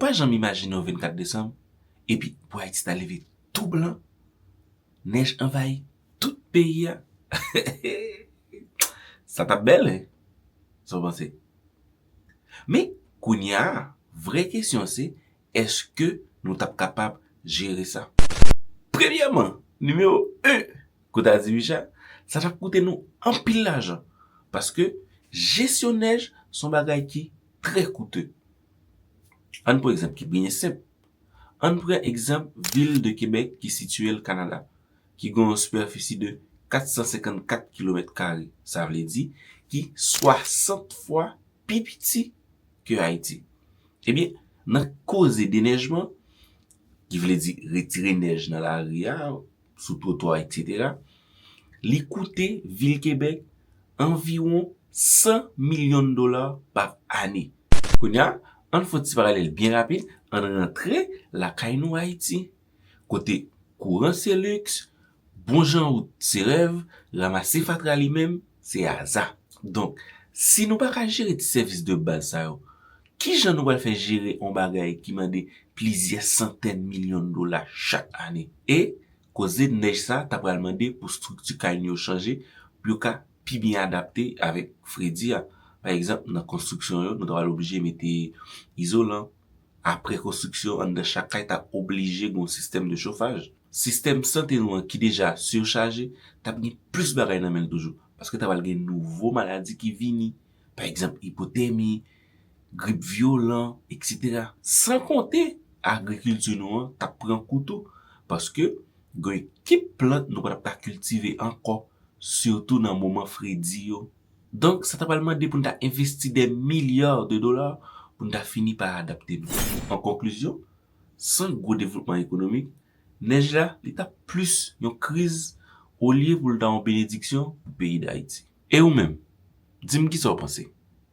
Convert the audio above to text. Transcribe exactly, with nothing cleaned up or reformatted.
pa janm imajine yon vennkat desanm, epi pou Ayiti ta leve tou blan, nèj anvayi tout peyi a. Sa t ap bèl, wi. Sa w panse? Men, kounye a, vrè kesyon se, èske nou t ap kapab jere sa? Premyèman, nimewo en, kote a di Micha, sa t ap koute nou anpil lajan. Paske jesyon nèj se yon bagay ki trè koute. Ann pran egzanp ki byen senp. Ann pran egzanp vil de Kebèk ki sitiye l Kanada, ki gen yon sipèfisi de kat san senkannkat kilomèt kare, sa vle di ki swasant fwa pi piti ke Ayiti. Ebyen, nan koze denèjman, ki vle di retire nèj nan lari a, sou twotwa, etsetera, li koute vil Kebèk anviwon san milyon dola pa ane. Kounye a, ann fè yon ti paralèl byen rapid, ann rantre lakay nou Ayiti. Kote kouran se liks, bon jan wout se rèv, ranmase fatra li menm, se aza. Donk, si nou pa ka jere ti sèvis de baz sa yo, kijan nou pral fè jere yon bagay ki mande plizyè santèn milyon dola chak ane? E koze nèj sa ta pral mande pou estrikti kay nou yo chanje, pou yo ka pi byen adapte avèk fredi a. Pa egzanp, nan konstriksyon yo, nou ta pral oblije mete izolan. Apre konstriksyon, anndan chak kay ta oblije gen yon sistèm de chofaj. Sistèm sante nou an ki deja sichaje, t ap gen plis bagay nan men l toujou, paske ta pral gen nouvo maladi ki vini, pa egzanp, ipotèmi, grip vyolan, etsetera. San konte, agrikilti nou an t ap pran kou tou, paske gen ekip plant nou pa t ap ka kiltive ankò, sitou nan moman fredi yo. Donk, sa ta pral mande pou n ta envesti dè milya de dola pou n ta fini pa adapte nou. An konklizyon, san gwo devlopman ekonomik, nèj la, li t ap plis yon kriz olye pou l ta yon benediksyon pou peyi Dayiti. E ou menm, di m kisa w panse?